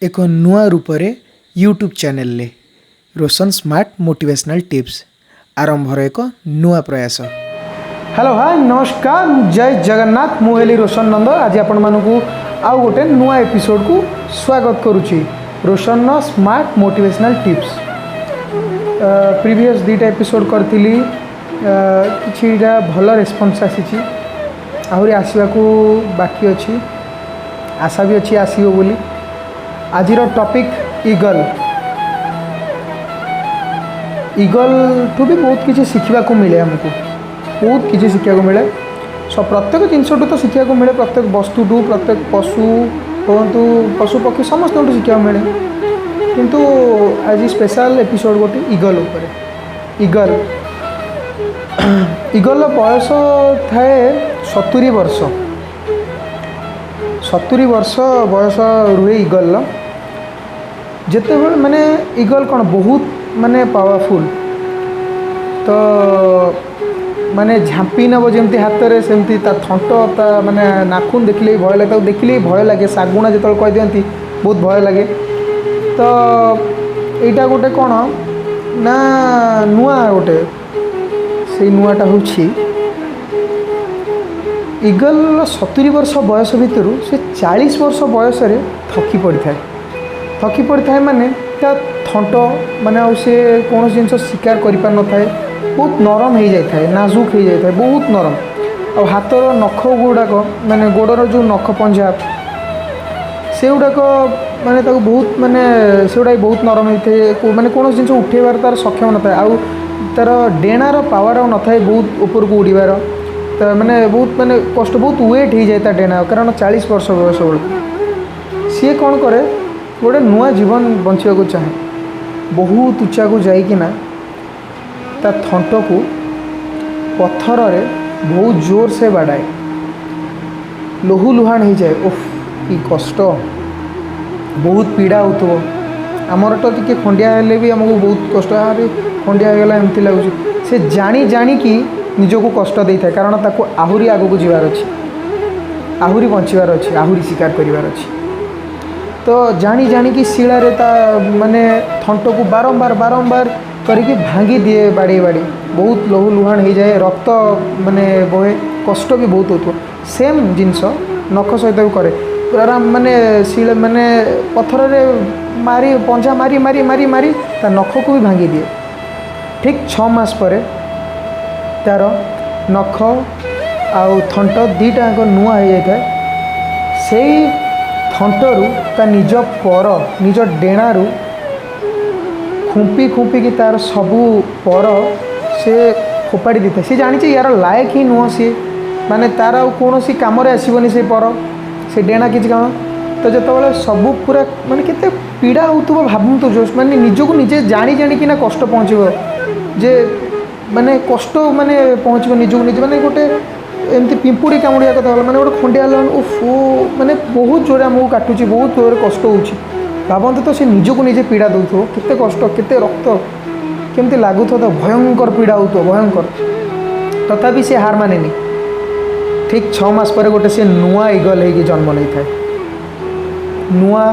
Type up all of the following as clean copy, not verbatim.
ଏକ ନୂଆ ରୂପରେ ୟୁଟ୍ୟୁବ୍ ଚ୍ୟାନେଲରେ ରୋଶନ ସ୍ମାର୍ଟ ମୋଟିଭେସନାଲ୍ ଟିପ୍ସ ଆରମ୍ଭର ଏକ ନୂଆ ପ୍ରୟାସ। ହ୍ୟାଲୋ, ହାଏ, ନମସ୍କାର, ଜୟ ଜଗନ୍ନାଥ। ମୁଁ ହେଲି ରୋଶନ ନନ୍ଦ। ଆଜି ଆପଣମାନଙ୍କୁ ଆଉ ଗୋଟେ ନୂଆ ଏପିସୋଡ଼କୁ ସ୍ୱାଗତ କରୁଛି, ରୋଶନର ସ୍ମାର୍ଟ ମୋଟିଭେସନାଲ୍ ଟିପ୍ସ। ପ୍ରିଭିୟସ୍ ଦୁଇଟା ଏପିସୋଡ଼ କରିଥିଲି, କିଛିଟା ଭଲ ରେସ୍ପନ୍ସ ଆସିଛି, ଆହୁରି ଆସିବାକୁ ବାକି ଅଛି, ଆଶା ବି ଅଛି ଆସିବ ବୋଲି। ଆଜିର ଟପିକ୍ ଇଗଲ୍। ଇଗଲ୍ଠୁ ବି ବହୁତ କିଛି ଶିଖିବାକୁ ମିଳେ ଆମକୁ, ବହୁତ କିଛି ଶିଖିବାକୁ ମିଳେ। ପ୍ରତ୍ୟେକ ଜିନିଷଠୁ ତ ଶିଖିବାକୁ ମିଳେ, ପ୍ରତ୍ୟେକ ବସ୍ତୁଠୁ, ପ୍ରତ୍ୟେକ ପଶୁ ହୁଅନ୍ତୁ, ପଶୁ ପକ୍ଷୀ, ସମସ୍ତଙ୍କଠୁ ଶିଖିବାକୁ ମିଳେ। କିନ୍ତୁ ଆଜି ସ୍ପେଶାଲ୍ ଏପିସୋଡ଼ ଗୋଟେ ଇଗଲ୍ ଉପରେ। ଇଗଲ୍ର ବୟସ ଥାଏ 70 ବର୍ଷ। 70 ବର୍ଷ ବୟସ ରୁହେ ଇଗଲ୍ର। ଯେତେବେଳେ ମାନେ ଇଗଲ୍ କ'ଣ ବହୁତ ମାନେ ପାୱାରଫୁଲ୍ ତ, ମାନେ ଝାମ୍ପି ନେବ ଯେମିତି ହାତରେ, ସେମିତି ତା ଥଣ୍ଟ, ତା ମାନେ ନାଖୁନ ଦେଖିଲେ ବି ଭୟ ଲାଗେ। ତାକୁ ଦେଖିଲେ ବି ଭୟ ଲାଗେ। ଶାଗୁଣା ଯେତେବେଳେ କହିଦିଅନ୍ତି, ବହୁତ ଭୟ ଲାଗେ। ତ ଏଇଟା ଗୋଟେ କ'ଣ ନା ନୂଆ ଗୋଟେ, ସେଇ ନୂଆଟା ହେଉଛି ଇଗଲ୍ର 70 ବର୍ଷ ବୟସ ଭିତରୁ ସେ 40 ବର୍ଷ ବୟସରେ ଥକି ପଡ଼ିଥାଏ। ଥକି ପଡ଼ିଥାଏ ମାନେ ତା ଥଣ୍ଟ ମାନେ ଆଉ ସେ କୌଣସି ଜିନିଷ ଶିକାର କରିପାରିନଥାଏ। ବହୁତ ନରମ ହେଇଯାଇଥାଏ, ନାଜୁକ ହେଇଯାଇଥାଏ, ବହୁତ ନରମ। ଆଉ ହାତର ନଖ ଗୁଡ଼ାକ, ମାନେ ଗୋଡ଼ର ଯେଉଁ ନଖ ପଞ୍ଝା, ସେଗୁଡ଼ାକ ମାନେ ତାକୁ ବହୁତ ମାନେ ସେଗୁଡ଼ାକ ବହୁତ ନରମ ହେଇଥାଏ। ମାନେ କୌଣସି ଜିନିଷ ଉଠେଇବାର ତା'ର ସକ୍ଷମ ନଥାଏ। ଆଉ ତା'ର ଡେଣାର ପାୱାର ଆଉ ନଥାଏ ବହୁତ ଉପରକୁ ଉଡ଼ିବାର। ତ ମାନେ ବହୁତ ମାନେ କଷ୍ଟ, ବହୁତ ୱେଟ୍ ହେଇଯାଏ ତା ଡେଣା, କାରଣ 40 ବର୍ଷ ବୟସ ବେଳକୁ ସିଏ କ'ଣ କରେ? ଗୋଟେ ନୂଆ ଜୀବନ ବଞ୍ଚିବାକୁ ଚାହେଁ। ବହୁତ ଉଚ୍ଚାକୁ ଯାଇକିନା ତା ଥଣ୍ଟକୁ ପଥରରେ ବହୁତ ଜୋରସେ ବାଡ଼ାଏ, ଲହୁ ଲୁହାଣ ହେଇଯାଏ। ଓଫ, କି କଷ୍ଟ! ବହୁତ ପୀଡ଼ା ହେଉଥିବ। ଆମର ତ ଟିକେ ଖଣ୍ଡିଆ ହେଲେ ବି ଆମକୁ ବହୁତ କଷ୍ଟ, ଆରେ ଖଣ୍ଡିଆ ହେଇଗଲା ଏମିତି ଲାଗୁଛି। ସେ ଜାଣି ଜାଣିକି ନିଜକୁ କଷ୍ଟ ଦେଇଥାଏ, କାରଣ ତାକୁ ଆହୁରି ଆଗକୁ ଯିବାର ଅଛି, ଆହୁରି ବଞ୍ଚିବାର ଅଛି, ଆହୁରି ଶିକାର କରିବାର ଅଛି। ତ ଜାଣି ଜାଣିକି ଶିଳାରେ ତା ମାନେ ଥଣ୍ଟକୁ ବାରମ୍ବାର ବାରମ୍ବାର କରିକି ଭାଙ୍ଗି ଦିଏ, ବାଡ଼େଇ ବାଡ଼େଇ। ବହୁତ ଲହୁ ଲୁହାଣ ହେଇଯାଏ, ରକ୍ତ ମାନେ ବହେ, କଷ୍ଟ ବି ବହୁତ ହେଉଥିବ। ସେମ୍ ଜିନିଷ ନଖ ସହିତ ବି କରେ। ପୁରା ମାନେ ଶିଳ ମାନେ ପଥରରେ ମାରି, ପଞ୍ଝା ମାରି ମାରି ମାରି ମାରି ତା ନଖକୁ ବି ଭାଙ୍ଗି ଦିଏ। ଠିକ୍ 6 ମାସ ପରେ ତା'ର ନଖ ଆଉ ଥଣ୍ଟ ଦୁଇଟା ଯାକ ନୂଆ ହେଇଯାଇଥାଏ। ସେଇ ଥଣ୍ଟରୁ ତା ନିଜ ପର, ନିଜ ଡେଣାରୁ ଖୁମ୍ପି ଖୁମ୍ପିକି ତା'ର ସବୁ ପର ସେ ଫୋପାଡ଼ି ଦେଇଥାଏ। ସେ ଜାଣିଛି ୟାର ଲାୟକ ହିଁ ନୁହଁ ସିଏ, ମାନେ ତା'ର ଆଉ କୌଣସି କାମରେ ଆସିବନି ସେ ପର, ସେ ଡେଣା କିଛି କାମ। ତ ଯେତେବେଳେ ସବୁ ପୁରା ମାନେ କେତେ ପୀଡ଼ା ହେଉଥିବ ଭାବନ୍ତୁ, ଯେଉଁ ମାନେ ନିଜକୁ ନିଜେ ଜାଣି ଜାଣିକିନା କଷ୍ଟ ପହଞ୍ଚିବ ଯେ, ମାନେ କଷ୍ଟ ମାନେ ପହଞ୍ଚିବ ନିଜକୁ ନିଜେ, ମାନେ ଗୋଟେ ଏମିତି ପିମ୍ପୁଡ଼ି କାମୁଡ଼ିବା କଥା ହେଲା, ମାନେ ଗୋଟେ ଖଣ୍ଡିଆ ହେଲା, ଓଫୋ, ମାନେ ବହୁତ ଜୋରେ ଆମକୁ କାଟୁଛି, ବହୁତ ଜୋରେ କଷ୍ଟ ହେଉଛି। ଭାବନ୍ତୁ ତ, ସେ ନିଜକୁ ନିଜେ ପୀଡ଼ା ଦେଉଥିବ, କେତେ କଷ୍ଟ, କେତେ ରକ୍ତ, କେମିତି ଲାଗୁଥିବ ତ। ଭୟଙ୍କର ପୀଡ଼ା ହେଉଥିବ, ଭୟଙ୍କର। ତଥାପି ସେ ହାର ମାନେନି। ଠିକ୍ 6 ମାସ ପରେ ଗୋଟେ ସେ ନୂଆ ଇଗଲ୍ ହେଇକି ଜନ୍ମ ନେଇଥାଏ। ନୂଆ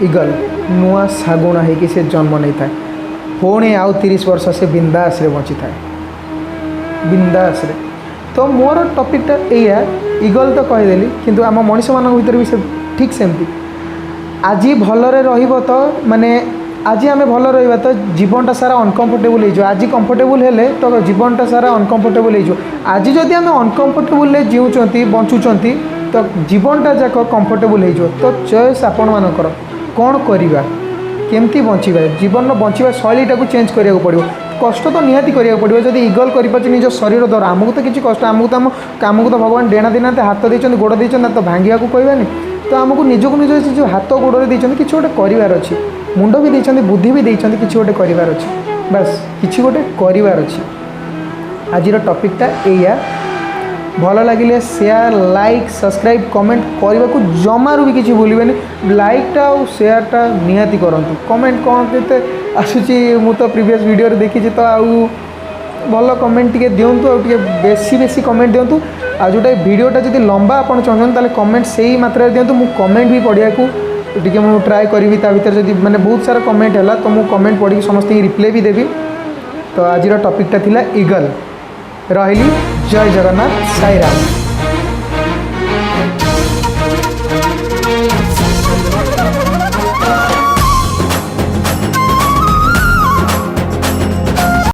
ଇଗଲ୍, ନୂଆ ଶାଗୁଣା ହେଇକି ସେ ଜନ୍ମ ନେଇଥାଏ। ପୁଣି ଆଉ 30 ବର୍ଷ ସେ ବିନ୍ଦାସରେ ବଞ୍ଚିଥାଏ, ବିନ୍ଦାସରେ। ତ ମୋର ଟପିକ୍ଟା ଏଇଆ। ଇଗଲ୍ ତ କହିଦେଲି, କିନ୍ତୁ ଆମ ମଣିଷମାନଙ୍କ ଭିତରେ ବି ସେ ଠିକ୍ ସେମିତି। ଆଜି ଭଲରେ ରହିବ ତ, ମାନେ ଆଜି ଆମେ ଭଲ ରହିବା ତ ଜୀବନଟା ସାରା ଅନକମ୍ଫର୍ଟେବୁଲ୍ ହେଇଯିବ। ଆଜି କମ୍ଫର୍ଟେବୁଲ୍ ହେଲେ ତ ଜୀବନଟା ସାରା ଅନକମ୍ଫର୍ଟେବୁଲ୍ ହେଇଯିବ। ଆଜି ଯଦି ଆମେ ଅନକମ୍ଫର୍ଟେବୁଲ୍ରେ ଜିଉଛନ୍ତି, ବଞ୍ଚୁଛନ୍ତି, ତ ଜୀବନଟା ଯାକ କମ୍ଫର୍ଟେବୁଲ୍ ହେଇଯିବ। ତ ଚଏସ୍ ଆପଣମାନଙ୍କର, କ'ଣ କରିବା, କେମିତି ବଞ୍ଚିବା। ଜୀବନର ବଞ୍ଚିବା ଶୈଳୀଟାକୁ ଚେଞ୍ଜ କରିବାକୁ ପଡ଼ିବ। କଷ୍ଟ ତ ନିହାତି କରିବାକୁ ପଡ଼ିବ। ଯଦି ଇଗଲ୍ କରିପାରୁଛି ନିଜ ଶରୀର ଦ୍ୱାରା, ଆମକୁ ତ କିଛି କଷ୍ଟ, ଆମକୁ ତ ଆମ ଆମକୁ ତ ଭଗବାନ ଡେଣା ଦେଇନାହାନ୍ତି, ହାତ ଦେଇଛନ୍ତି, ଗୋଡ଼ ଦେଇଛନ୍ତି, ତ ଭାଙ୍ଗିବାକୁ କହିବାନି। ତ ଆମକୁ ନିଜକୁ ନିଜ ସେ ଯେଉଁ ହାତ ଗୋଡ଼ରେ ଦେଇଛନ୍ତି, କିଛି ଗୋଟେ କରିବାର ଅଛି। ମୁଣ୍ଡ ବି ଦେଇଛନ୍ତି, ବୁଦ୍ଧି ବି ଦେଇଛନ୍ତି, କିଛି ଗୋଟେ କରିବାର ଅଛି। ବାସ୍, କିଛି ଗୋଟେ କରିବାର ଅଛି। ଆଜିର ଟପିକ୍ଟା ଏଇଆ। ଭଲ ଲାଗିଲେ ସେୟାର, ଲାଇକ୍, ସବସ୍କ୍ରାଇବ୍, କମେଣ୍ଟ କରିବାକୁ ଜମାରୁ ବି କିଛି ଭୁଲିବେନି। ଲାଇକ୍ଟା ଆଉ ସେୟାରଟା ନିହାତି କରନ୍ତୁ। କମେଣ୍ଟ କ'ଣ କେତେ ଆସୁଛି, ମୁଁ ତ ପ୍ରିଭିୟସ୍ ଭିଡ଼ିଓରେ ଦେଖିଛି। ତ ଆଉ ଭଲ କମେଣ୍ଟ ଟିକେ ଦିଅନ୍ତୁ, ଆଉ ଟିକେ ବେଶୀ ବେଶୀ କମେଣ୍ଟ ଦିଅନ୍ତୁ। ଆଉ ଯେଉଁଟା ଭିଡ଼ିଓଟା ଯଦି ଲମ୍ବା ଆପଣ ଚାହୁଁଛନ୍ତି, ତାହେଲେ କମେଣ୍ଟ ସେଇ ମାତ୍ରାରେ ଦିଅନ୍ତୁ। ମୁଁ କମେଣ୍ଟ ବି ପଢ଼ିବାକୁ ଟିକେ ମୁଁ ଟ୍ରାଏ କରିବି ତା ଭିତରେ ଯଦି ମାନେ ବହୁତ ସାରା କମେଣ୍ଟ ହେଲା ତ ମୁଁ କମେଣ୍ଟ ପଢ଼ିକି ସମସ୍ତଙ୍କୁ ରିପ୍ଲାଏ ବି ଦେବି। ତ ଆଜିର ଟପିକ୍ଟା ଥିଲା ଇଗଲ୍। ରହିଲି, ଜୟ ଜଗନ୍ନାଥ, ସାଇରାମ।